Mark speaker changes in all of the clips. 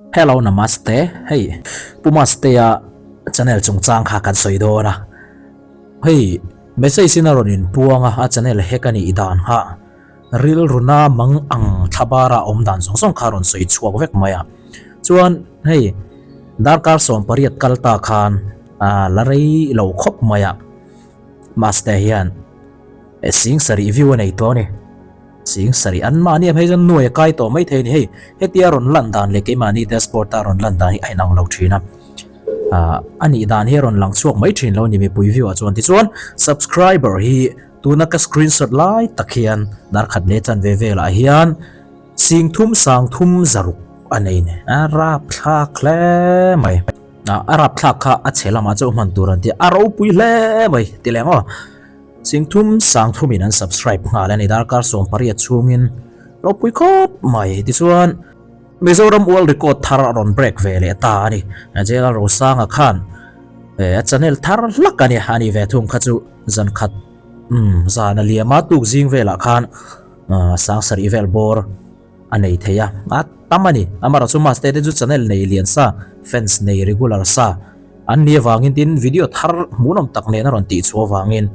Speaker 1: Hello Namaste, hei Pu Mastea channel chungchang kha kan sawi dawn a, hei message in a rawn inpuang a, a channel hack a nih dan kha rilruna mang ang thlabara awm dan zawng zawng kha a rawn sawi chhuak vek mai a, chuan hei darkar 18 kal ta khan la rei lo khawp mai a, Mastea hian sing sarih view a nei tawh a ni. Sing sarih an mahni a phei chuan nuai a kai tawh mai thei a ni. Hei hetia rawn lan dan leh keimahni dashboard a rawn lan dan hi a inang lo thin a. Ahh a nih dan hi a rawn lang chhuak mai thin lo a ni mipui view ah chuan. Tichuan subscriber hi tuna ka screenshot lai tak hian darkhat leh chanve velah hian sing thum sang thum zaruk a nei ni. A rapthlak hle mai. A rapthlak kha a chhe lamah chauh hman tur an ti a, a ropui hle mai ti leh ang aw. Singthum sangthumin an subscribe nghal a ni darkar 18 chhungin ropui khawp mai tichuan Mizoram World Record thar a rawn break ve leh ta a ni. Jailal Rosanga khan a channel thar hlak a ni a ni ve thung kha chu zan khat umm zan a liam a tuk zing velah khan sang sarih vel bawr a nei thei a a tam a ni. Amaherawhchu chu Maste te chu channel nei lian sa fans nei regular sa An ni avangin tin video thar hmuhnawm tak nen a rawn tih chhuah avangin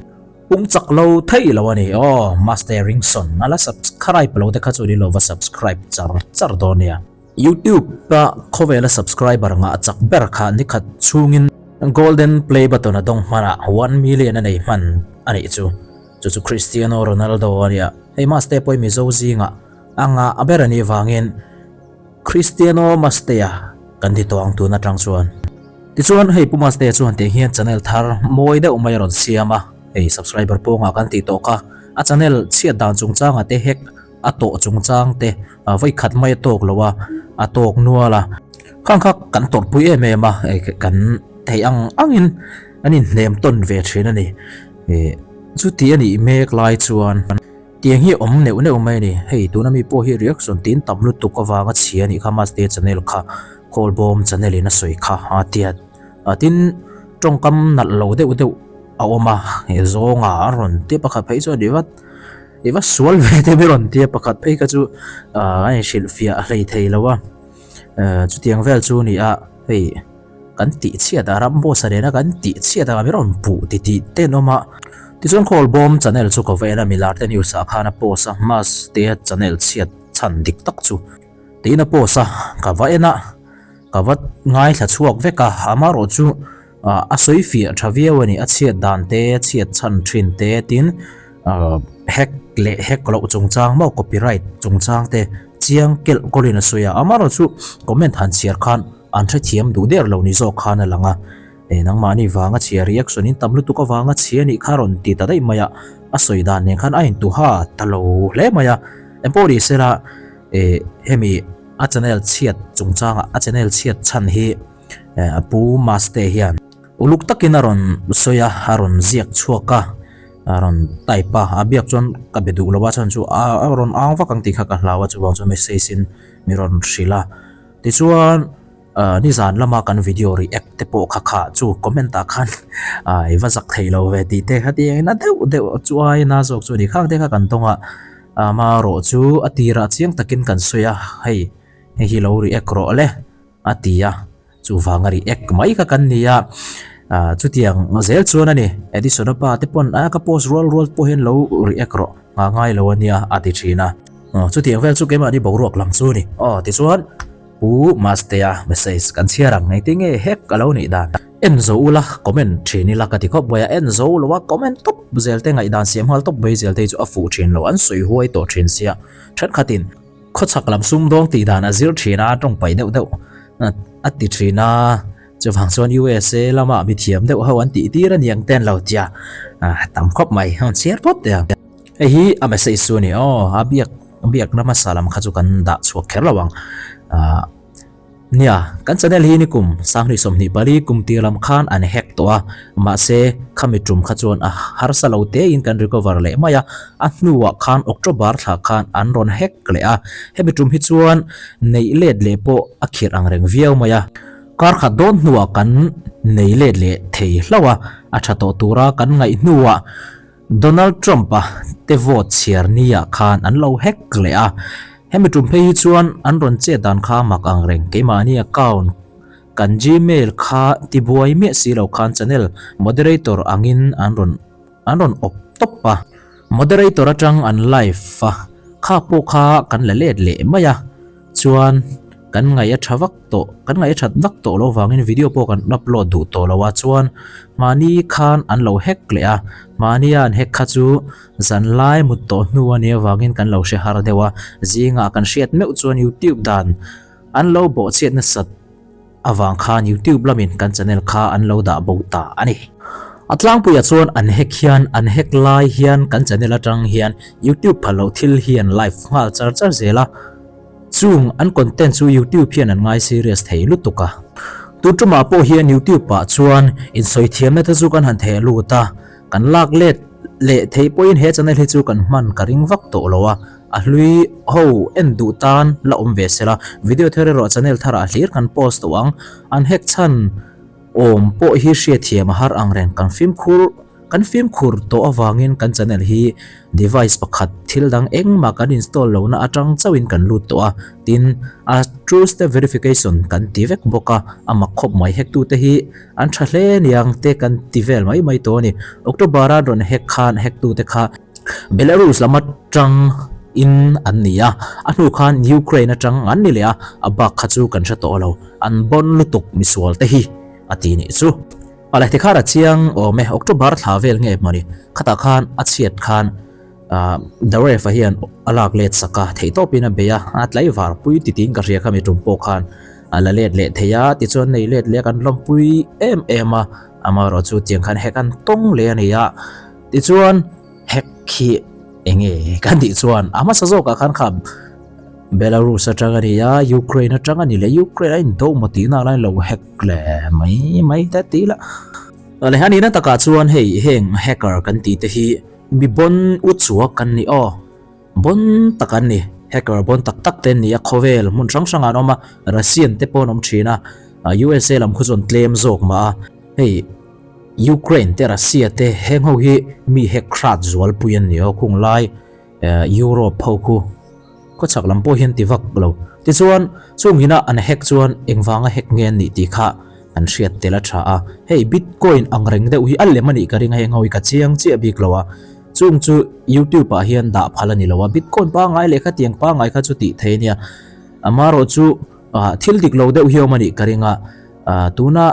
Speaker 1: pung chak lo thei lo a ni. Aw, Master Ringson a la subscribe lo te kha chu ni lo va subscribe char char dawn nia. YouTube a khawvela subscriber ngah chak ber kha nikhat chhungin Golden Play Button a dawng hmanah 1 million a nei hman a nih chu. Chu chu Cristiano Ronaldo a nia. Hei Master pawh hi Mizo zingah a ngah ber a nih vangin Cristiano Mastea kan ti tawh ang tun atang chuan. Tichuan hei Pu Mastea chuan tiang hian channel thar mawi deuh mai a rawn siam a, hei subscriber pawngah kan tih tawh kha, a channel chhiat dan chungchangah te hack a tawh chungchang te vawi khat mai a tawk lo a, a tawk nual a. Khang kha kan tawrhpui em em a, kan theih ang angin an inhnem tawn ve thin a ni. Chuti a nih mek lai chuan. Tiang hi awm neuh neuh mai a ni. Hei tuna mi pawh hi reaction tin tam lutuk avanga chhia a nih kha Maste channel kha Khawlbawm channel in a sawi kha a tia. Tin tawngkam nalh lo deuh deuh a awm a, zawnga a rawn tia pakhat phei chuan i va i va sual ve te mi rawn tia pakhat phei kha chu a inhrilhfiah hlei thei lo a. Chutiang vel chu a ni a hei. Kan tih chhiat a, ram boss a nena kan tih chhiat a, mi rawn puh ti tih te an awm a. Tichuan Khawlbawm channel chu ka va en a, Milar te news ah khan a post a, Mas te channel chhiat chhan dik tak chu tiin a post a, ka va en a, ka va ngaithla chhuak vek a, amaherawh chu a sawi fiah tha viau a ni, a chhiat dan te, a chhiat chhan thin te tin hack leh hack loh chungchang maw copyright chungchang te chiang kelh kawlin a sawi a, amaherawh chu comment han chhiar khan An hrethiam duh der lo ni zawk khan a lang a, e nangmahni vanga chhia reaction in tam lutuk avanga chhia nih kha rawn ti ta daih mai a, a sawi dan nen khan a intuha ta lo hle mai a, engpawh ni sela e hemi a channel chhiat chungchanga a channel chhiat chhan hi e Pu Maste hian uluk takin a rawn sawi a, a rawn ziak chhuak a, a rawn type a, a biak chuan ka be duh lo a chhan chu a rawn ang vak ang tih kha ka hlau a chuvang chuan message in mi rawn hrilh a. Tichuan nizan lama kan video react te pawh kha kha chu comment ah khan i va zak thei lo ve tih te kha ti engin a deuh deuh chu ai na zawk chu a ni khang te kha kan tawng a, amaherawh chu a tirah chiang takin kan sawi a hei hei hi lo react rawh le a ti a chuvanga react mai kha kan ni a chutiang zel chuan a ni Edison a pa te pawn a ka post rual rual pawh hian lo react rawh. Nghah ngai lo a nia a ti thin a. Aw chutiang vel chu keimahni boruak lam chu a ni. Aw tichuan Pu Mastea message kan chhiar ang engtin nge hek a lo nih dan. En zo ula comment thin ila ka ti khawp mai a, en zo lo a comment tawp zel te ngaihdan siam nghal tawp mai zel te hi chu a fuh thin lo an sawi huai tawh thin sia thenkhatin khawchhak lam sumdawng tih dan a zir thin a tawng paih deuh deuh a ti thin a. Chuvang chuan USA lama mi thiam deuh ho an tih tir a niang ten lo tia tam khawp mai an chhiar phawt te ang. Hei hi a message chu a ni aw, a biak biakna hmasa lam kha chu kan dah chhuak kher lo ang. Nia, kan channel hi nikum sanghnih 24 kum tir lam khan an hack tawh a, mahse khami tum kha chuan a harsa lo tein kan recover leh mai a, a hnuah khan October thla khan an rawn hack leh a, hemi tum hi chuan neih let leh pawh a khirh ang reng viau mai a. Kar khat dawn hnuah kan nei let leh thei hlauh a, a tha tawh tura kan ngaih hnuah Donald Trump-a te vote chhiar niah khan an lo hack leh a. Hemi tum phei hi chuan an rawn chet dan kha mak ang reng keimahni account kan gmail kha tibuai miah si lo khan channel moderator angin an rawn an rawn awp tawp a. Moderator atang an live a, kha pawh kha kan la let leh mai a, chuan kan ngaih a tha vak tawh, kan ngaih a that vak tawh loh vangin video pawh kan upload duh tawh lo a, chuan mahni khan an lo hack leh a, mahnia an hack kha chu zanlai mut tawh hnu a nih avangin kan lo hre har deuh a, zingah kan hriat meuh chuan youtube dan an lo bawhchhiat nasat. Avang khan YouTube lamin kan channel kha an lo dah bo ta a ni. A tlangpuiah chuan an hack hian an hack lai hian kan channel atang hian YouTube phal loh thil hi an live nghal char char zel a, chung an content chu YouTube hian an ngai serious thei lutuk a. Tun tumah pawh hian YouTube ah chuan insawi thiamna te chu kan han theh lut a, kan lak let leh theih pawhin he channel hi chu kan hman ka ring vak tawh lo a. A hlui ho en duh tan la awm ve sela, video thar erawh channel tharah hlir kan post tawh ang. An hack chhan awm pawh hi hriatthiam a har ang reng. Kan fimkhur kan fimkhur tawh avangin kan channel hi device pakhat thil dang engmah kan install lohna atang chauhin kan lut tawh a, tin a two step verification kan ti vek bawk a, a mak khawp mai. Hack tute hi an tha hle niang te kan ti vel mai mai tawh a ni. October a rawn hack khan hack tute kha. Belarus lam atang in an ni a, a hnu khan Ukraine atang an ni leh a, a bak kha chu kan hre tawh lo, an bon lutuk misual te hi a ti nih chu. A leh tikhar a chiang awm e, October thla vel nge mawni, khatah khan a chhiat khan Darev-a hian a lak let sak a, theihtawpin a bei a, a tlaivar pui titiin ka hria kha mi tum pawh khan a la let leh thei a, tichuan nei let leh kan lawmpui em em a, amaherawh chu tiang khan hek an tawng leh a ni a. Tichuan hack hi enge kan tih chuan a hmasa zawkah khan kha Belarus atang a ni a, Ukraine atang a ni leh Ukraine a indo maw tih nak lai lo hack leh mai mai te tih lah. Leh a nihna takah chuan hei heng hacker kan tih te hi mi bon u chuak kan ni aw, bon tak an ni, hacker bon tak tak te an ni a, khawvel hmun hrang hrangah an awm a, Russian te pawh an awm thin a, USA lam khu chu an tlem zawk mah a, hei. Ukraine te Russia te heng ho hi mi hek hrat zualpui an ni aw khung lai Europe ho khu khawchhak lam pawh hian ti vak lo. Tichuan chung ina an hack chuan engvanga hack nge an nih tih kha an hriat tel a tha a. Hei Bitcoin ang reng deuh hi a lem a nih ka ring a heng ho hi ka chiang chiah bik lo a. Chung chu YouTube ah hian dah phal a ni lo a Bitcoin pangngai leh khatiang pangngai kha chu tih thei a nia. Amaherawh chu thil dik lo deuh hi a awm a nih ka ring a tuna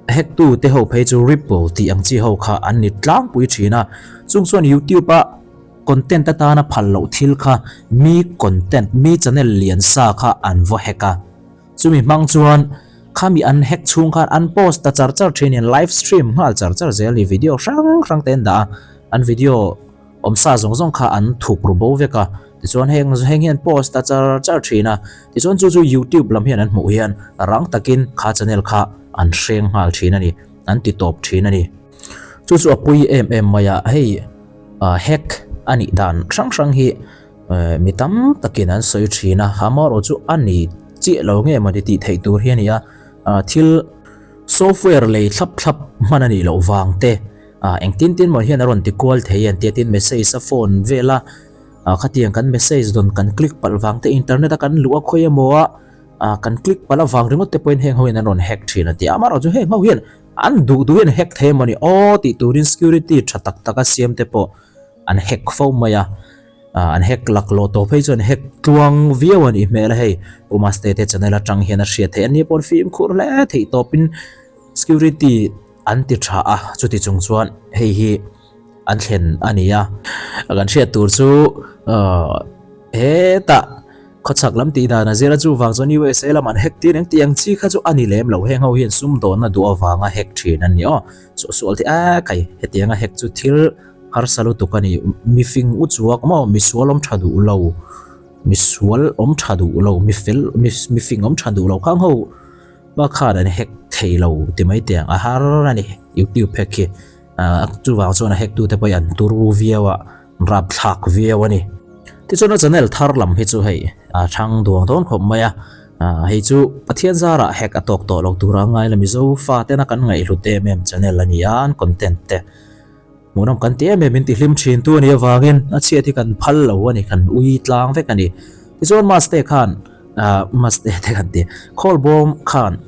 Speaker 1: Hack tu te ho phei chu Ripple tih ang chi ho kha an ni tlangpui thin a, chung chuan YouTube a content atana phal loh thil kha mi content, mi channel lian sa kha an vaw hack a. Chumi hmang chuan khami an hack chhung khan an post ta char char thin in live stream nghal char char zel ni video hrang hrang te an dah a, an video awmsa zawng zawng kha an thuk ru bo vek a, tichuan heng heng hian post a char char thin a, tichuan chu chu youtube lam hian an hmuh hian rang takin kha channel kha an hreng nghal thin a ni, an ti tawp thin a ni. Chu chu a pui em em mai a, hei hack a nih dan hrang hrang hi mi tam takin an sawi thin a, amaherawh chu a ni chiah lo nge mawni tih theih tur hi a ni a, thil software lei thlap thlap hman a nih loh vang te, Ah engtin tin maw hian a rawn ti kual thei an tia tin message a phone vel a ah khatiang kan message dawn kan click palh vang te internet a kan luh a khawi emaw a ah kan click palh avang ringawt te pawhin heng ho hian an rawn hack thin a ti a amaherawhchu heng ho hian an duh duh hian hack thei emaw ni aw tih turin security tha tak tak a siam te pawh an hack fo mai a ah an hack laklawh tawh phei chuan hack tluang viau a nih hmel a hei Pu Maste te channel atang hian a hriat theih a ni pawn fimkhur hle theih tawpin security An ti tha a, chuti chung chuan hei hi an thlen a ni a. Kan hriat tur chu hetah khawchhak lam tih dan a zir a, chuvang chuan USA lam an hack tir engti ang chi kha chu a ni lem lo. Heng ho hian sumdawnna duh avanga hack thin an ni aw. Suahsual te a kai hetianga hack chu thil harsa lutuk a ni. Mifing u chuak maw misual awm tha duh lo, misual awm tha duh lo, mifel mifing awm tha duh lo khang ho. Hma khan an hack thei lo ti mai teh ang a har a ni youtube hack hi ah chuvang chuan a hack tute pawh hi an turu viau a rapthlak viau a ni. Tichuan a channel thar lam hi chu hei a thang duang dawn khawp mai a ah hei chu Pathian zarah hack a tawk tawh lo tura ngai la Mizo fa tena kan ngaihhlut em em channel a ni a an content te. Hmuhnawm kan ti em em in ti hlim thin tu a nih avangin a chhiat hi kan phal lo a ni, kan ui tlang vek a ni. Tichuan Maste khan Maste te kan ti Khawlbawm khan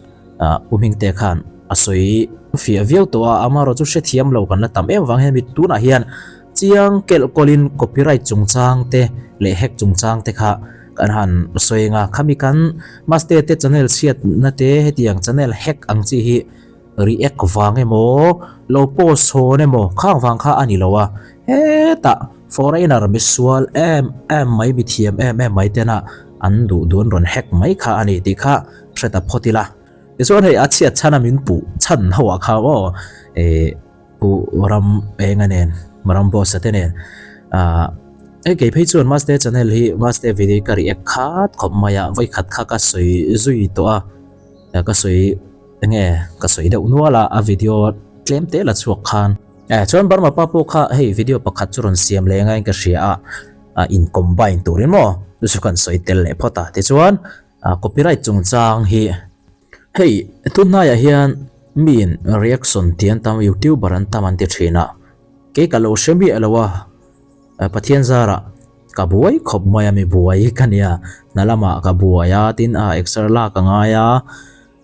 Speaker 1: Pu Hmingte khan a sawi fiah viau tawh a, amaherawh chu hrethiam lo kan la tam em vang hian mi tunah hian chiang kelh kawlin copyright chungchang te leh hack chungchang te kha kan han sawi eng a, khami kan Maste te channel chhiatna te hetiang channel hack ang chi hi React vang emaw, lo post chhawn emaw khang vang kha a ni lo a, hetah foreigner misual em em mai mithiam em em mai tena an duh duh an rawn hack mai kha a ni tih kha hre ta phawt ila. Tichuan hei a chhiat chhan a min puh chhan ho ah kha aw eh Pu Ram Enga nen Ram Boss-a te nen ah hei kei phei chuan Maste channel hi Maste video hi ka react khat khawp mai a, vawikhat kha ka sawi zui tawh a, ka sawi Enge ka sawi deuh nual a, a video tlem te la chhuak khan. Eh chuan Burma pa pawh kha hei video pakhat chu rawn siam leh ngaiin ka hria a, a in combine turin maw chu chu kan sawi tel leh phawt a. Tichuan copyright chungchang hi hei tun hnaiah hian miin reaction tih an tam youtuber an tam an ti thin a, kei ka lo hre miah lo a, Pathian zarah ka buai khawp mai a mi buai ka nia, hna lamah ka buai a tin a exer lak a ngai a.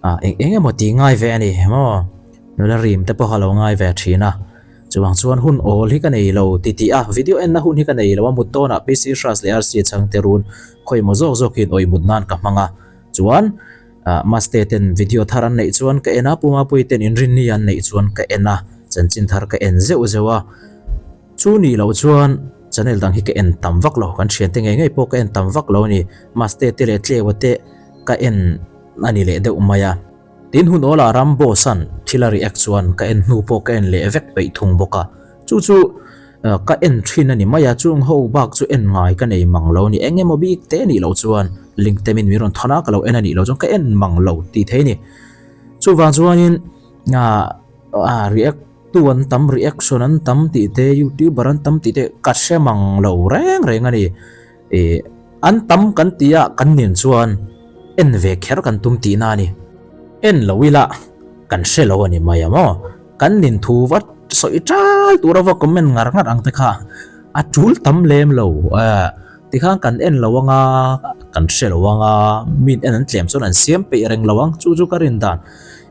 Speaker 1: Ah eng eng emaw tih ngai ve a ni maw? Nula rim te pawh a lo ngai ve thin a, chuvang chuan hun awl hi ka nei lo ti tih a, video enna hun hi ka nei lo a, mut dawnah PC Hras leh RC chhang te run khawi maw zawk zawkin awih mut nan ka hmang a, chuan ah Maste ten video thar an neih chuan ka en a, Pu Mapuii ten inrinni an neih chuan ka en a, chanchin thar ka en zeuh zeuh a, chu nih loh chuan channel dang hi ka en tam vak lo, kan thiante ngei ngei pawh ka en tam vak lo a ni, Maste te leh Tleua te ka en. a ni leh deuh mai a. Tin hun awlah Rambo san thil a react chuan ka en hnu pawh ka en leh vek peih thung bawk a. Chu chu ka en thin a ni mai a, chung ho bak chu en ngai ka nei mang lo a ni. Eng emaw bik te nih loh chuan link te min min rawn thawn a, ka lo en a nih loh chuan ka en mang lo tih thei a ni. Chuvang chuanin react tu an tam, reaction an tam tih te, youtuber an tam tih te ka hre mang lo reng reng a ni. Ih, an tam kan ti a kan nen chuan en ve kher kan tum tihna a ni. En lo ila kan hre lo a ni mai a maw? Kan nin thu va sawi ṭal tura va comment ngar ngar ang te kha a ṭul tam lem lo. Eh, tikhan kan en lo anga, kan hre lo anga, min en an tlem chuan an siam peih reng lo ang, chu chu ka rin dan.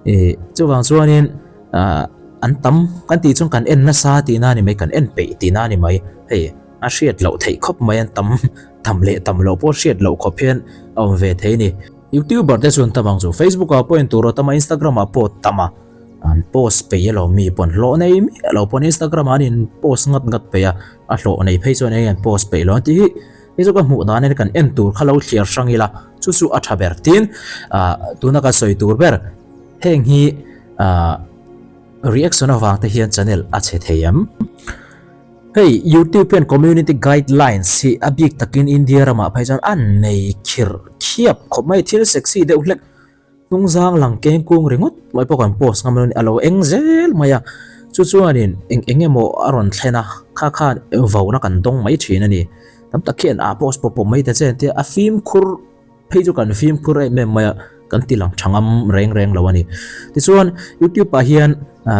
Speaker 1: Ih, chuvang chuanin ah an tam kan tih chuan kan en nasa tihna a ni mai, kan en peih tihna a ni mai. Hei. A hriat loh theih khawp mai an tam tam leh tam loh pawh hriat loh khawp hian a awm ve thei a ni. Youtuber te chuan tam ang chu Facebook ah pawh en tur a tam a, Instagram ah pawh tam a, an post peih alawm mi pawn hlawh nei miah lo pawn Instagram ah an in post ngat ngat peih a, a hlawh nei phei chuan eng an post peih lo an tih hi hei chu ka hmuh dan in kan en tur kha lo thliar hrang ila chu chu a tha ber tin ah tuna ka sawi tur ber heng hi ah reaction avang te hian channel a chhe thei em? Hei YouTube hian community guidelines hi a bik takin India ramah phei chuan a nei khirh khiap khawp mai, thil sexy deuh hlek hnungzang lang keng kung ringawt mai pawh kan post ngam lo a ni, a lo eng zel mai a, chu chuanin eng eng emaw a rawn thlen a, kha khan vauna kan dawng mai thin a ni, tam tak khian a post pawp pawp mai ta che an tia, a fimkhur. Phei chu kan fimkhur em em mai a, kan ti lang tha ngam reng reng lo a ni. Tichuan, YouTube ah hian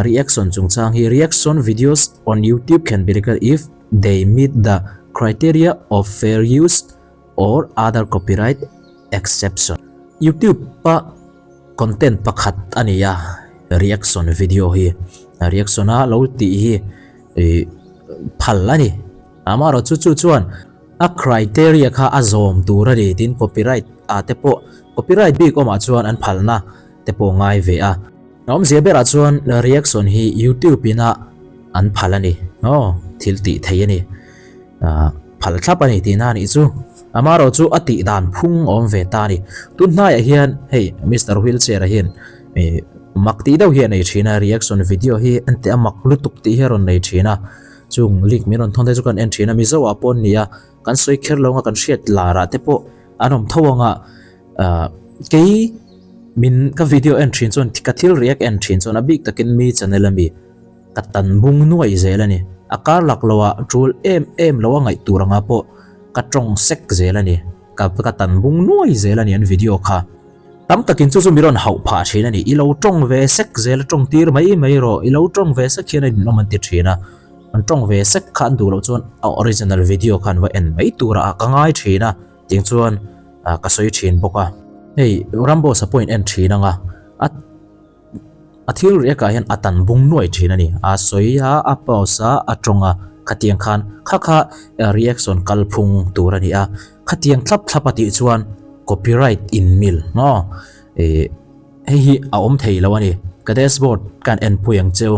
Speaker 1: reaction chungchang hi Reaction videos on YouTube can be legal if they meet the criteria of fair use or other copyright exception. YouTube a content pakhat a ni a, reaction video hi. Reaction a lo tih hi phal a ni. Amaherawhchu chu chu chuan A criteria kha a zawm tur a ni tin copyright ah te pawh copyright bik awmah chuan an phalna te pawh ngai ve a. A awmzia berah chuan reaction hi YouTube in a an phal a ni aw thil tih theih a ni ah phal thlap a ni tihna a nih chu. Amaherawh chu a tih dan phung a awm ve ta a ni. Tun hnaiah hian hei Mister Wheelchair a hian ih mak tih deuh hi a nei thin a reaction video hi enteh a mak lutuk tih hi a rawn nei thin a. Chung link min rawn thawn te chu kan en thin a, Mizo ah pawh an ni a, kan sawi kher lo anga kan hriat lar ah te pawh an awm tho anga ah kei min ka video en thin chuan ka thil react en thin chuan a bik takin mi channel ami ka tan bung nuai zel a ni, a kar lak lo ah tul em em lo a ngaih tur anga pawh ka tawng sek zel a ni, ka ka tan bung nuai zel a ni an video kha. Tam takin chu chu mi rawn hauh phah thin a ni. I lo tawng ve sek zel a, tawng tir mai mai rawh. I lo tawng ve sek hian a ninawm an ti thin a. An tawng ve sek kha an duh loh chuan a original video kha an va en mai tur a, ka ngai thin a. Tiang chuan ka sawi thin bawk a. Hei Ramboss a pawh in en thin ang a, a a thil riak ah hian a tan bung nuai thin a ni. A sawi a, a pause a, a tawng a, khatiang khan kha kha reaction kalphung tur a ni a. Khatiang thlap thlap a tih chuan copyright in mil maw ih hei hi a awm thei lo a ni. Ka dashboard ka han enpui ang cheu.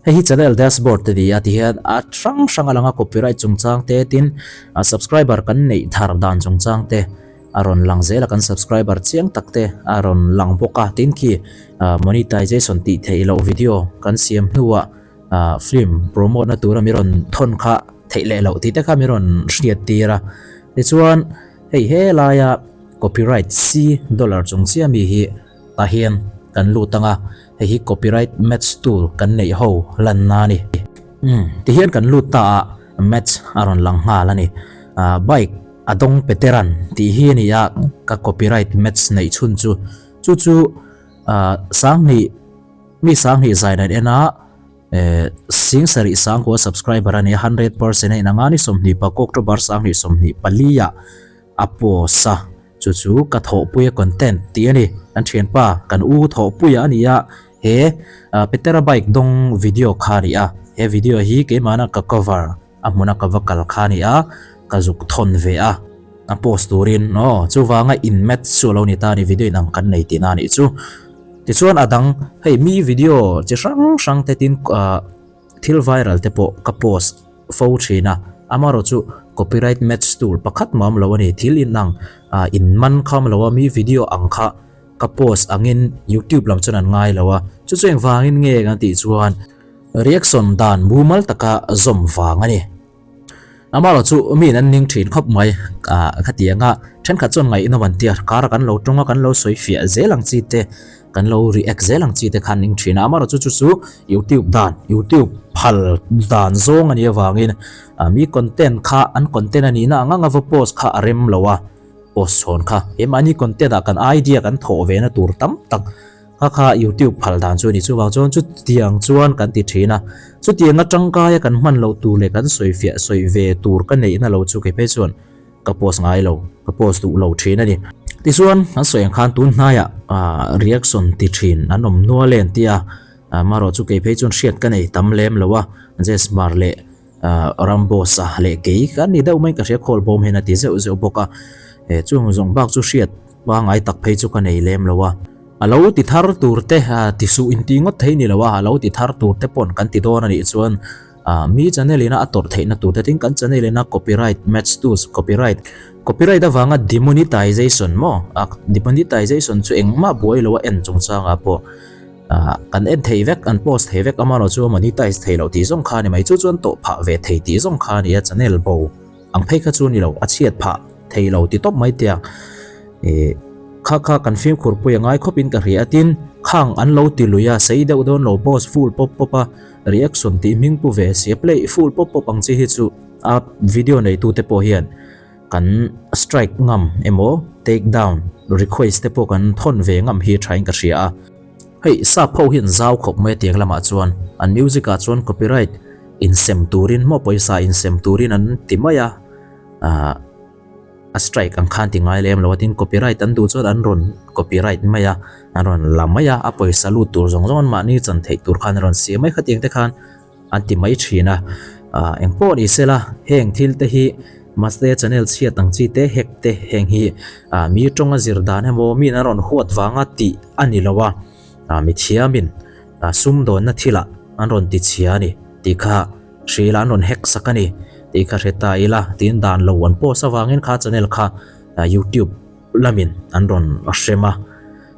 Speaker 1: Hei hi channel dashboard te ni a tihian a hrang hrang a lang a copyright chungchang te tin a subscriber kan neih thar dan chungchang te a rawn lang zel a kan subscriber chiang tak te a rawn lang bawk a tin khi monetization tih theih loh video kan siam hnuah film promote na tura mi rawn thawn kha theih leh loh tih te kha mi rawn hriat tir a tichuan hei helaia copyright c dollar chung chiah mi hi Tah hian kan lut ang a, hei hi copyright match tool kan neih ho lanna a ni. Umm, tihian kan lut ta a, match a rawn lang nghal a ni. Ah, bike a dawng Peteran tih hi a ni a, ka copyright match neih chhun chu. Chu chu ah sanghnih, mi sanghnih zai dan en a, eh sing sarih sangkua subscriber a ni a, 100% a inang a ni, 20 pakua October sanghnih 24 ah a post a. Chu chu ka thawhpuia content tih a ni. Kan thianpa, kan u thawhpuia a ni a, he Petera bike dawng video kha a ni a. He video hi keimahna ka cover a hmuna ka va kal kha a ni a, ka zuk thawn ve a, a post turin aw chuvanga in match chu a lo ni ta a ni, video inang kan nei tihna a nih chu. Tichuan a dang hei mi video chi hrang hrang te tin thil viral te pawh ka post fo thin a, amaherawh chu copyright match tur pakhat mah awm lo a ni, thil inang ah in man kha awm lo a, mi video ang kha ka post angin youtube lam chuan an ngai lo a, chu chu engvangin nge kan tih chuan reaction dan mumal taka zawm vang a ni. Amaherawh chu miin an ning thin khawp mai ah khatiang a thenkhat chuan ngaihnawm an ti a, kar a kan lo tawng a kan lo sawi fiah zel ang chi te kan lo react zel ang chi te khan ning thin a, amaherawh chu chu chu youtube dan youtube phal dan zawng a nih avangin ah mi content kha an content a nihna ang anga va post kha a rem lo a, post chhawn kha he mahni content ah kan idea kan thawh ve na tur tam tak Kha kha YouTube phal dan chu a ni. Chuvang chuan chutiang chuan kan ti thin a, chutiang atangkaia kan hman loh tur leh kan sawi fiah sawi ve tur ka neihna lo chu kei phei chuan ka post ngai lo, ka post duh lo thin a ni. Tichuan an sawi ang khan tun hnaiah reaction ti thin an awm nual e an ti a, amaherawh chu kei phei chuan hriat ka nei tam lem lo a, Jesmar leh Ramboss a leh kei ka ni deuh mai ka hria khawl bawm hian a ti zeuh zeuh bawk a, chung zawng bak chu hriat pangai tak phei chu ka nei lem lo a. A lo ti thar tur te ti suh in ti ngawt thei ni lo a, a lo ti thar tur te pawn kan ti dawn a nih chuan mi channel ina a tawrh theihna tur te tin kan channel ina copyright match tools copyright copyright avanga demonetization maw demonetization chu engmah buai lo a en chungchangah pawh Kan en thei vek, an post thei vek amaherawh chu monetize thei loh tih zawng kha a ni mai. Chu chuan tawh phah ve thei tih zawng kha a ni a, channel bo ang phei kha chu a ni lo, a chhiat phah thei lo ti tawp mai tia. Ih kha kha kan fimkhur pui a ngai khawpin ka hria a, tin khang an lo ti lui a, sei deuh dawn lo post full pawp pawp a, reaction tih hming pu ve si a, play full pawp pawp ang chi hi chu a video neitute pawh hian kan strike ngam emaw take down request te pawh kan thawn ve ngam hi thain ka hria a. Hei sap ho hian zau khawp mai tiang lamah chuan an music ah chuan copyright insem turin maw pawisa insem turin an ti mai a ah a strike ang khan ti ngai lem lo a tin copyright an duh chuan an rawn copyright mai a an rawn la mai a a pawisa lut tur zawng zawng an mahni chan theih tur khan an rawn siam mai khatiang te khan An ti mai thin a, eng pawh ni sela heng thil te hi Mastea channel chhiat ang chi te hek te heng hi mi tawnga zir dan emaw miin an rawn huat vanga tih a ni lo a, mi thiamin sumdawnna thilah an rawn ti chhia a ni tih kha hria ila an rawn hek sak a ni tih kha hre ta ila tin dan lo an post avangin kha channel kha YouTube lamin an rawn hrem a.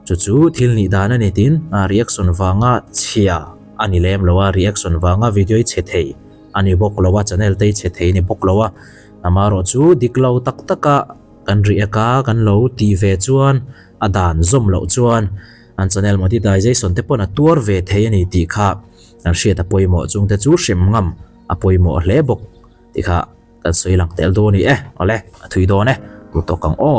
Speaker 1: Chu chu thil nih dan a ni tin reaction vanga chhia a ni lem lo a, reaction vanga video i chhe thei a ni bawk lo a, channel te i chhe thei a ni bawk lo a, amaherawh chu dik lo tak taka kan react a kan lo tih ve chuan a dan zawm loh chuan an channel monetization te pawn a tuar ve thei a ni tih kha kan hriat a pawimawh chung te chu hrem ngam a pawimawh hle bawk tih kha kan sawi lang tel dawn a ni e, awle a thui dawn e, duh tawk ang aw.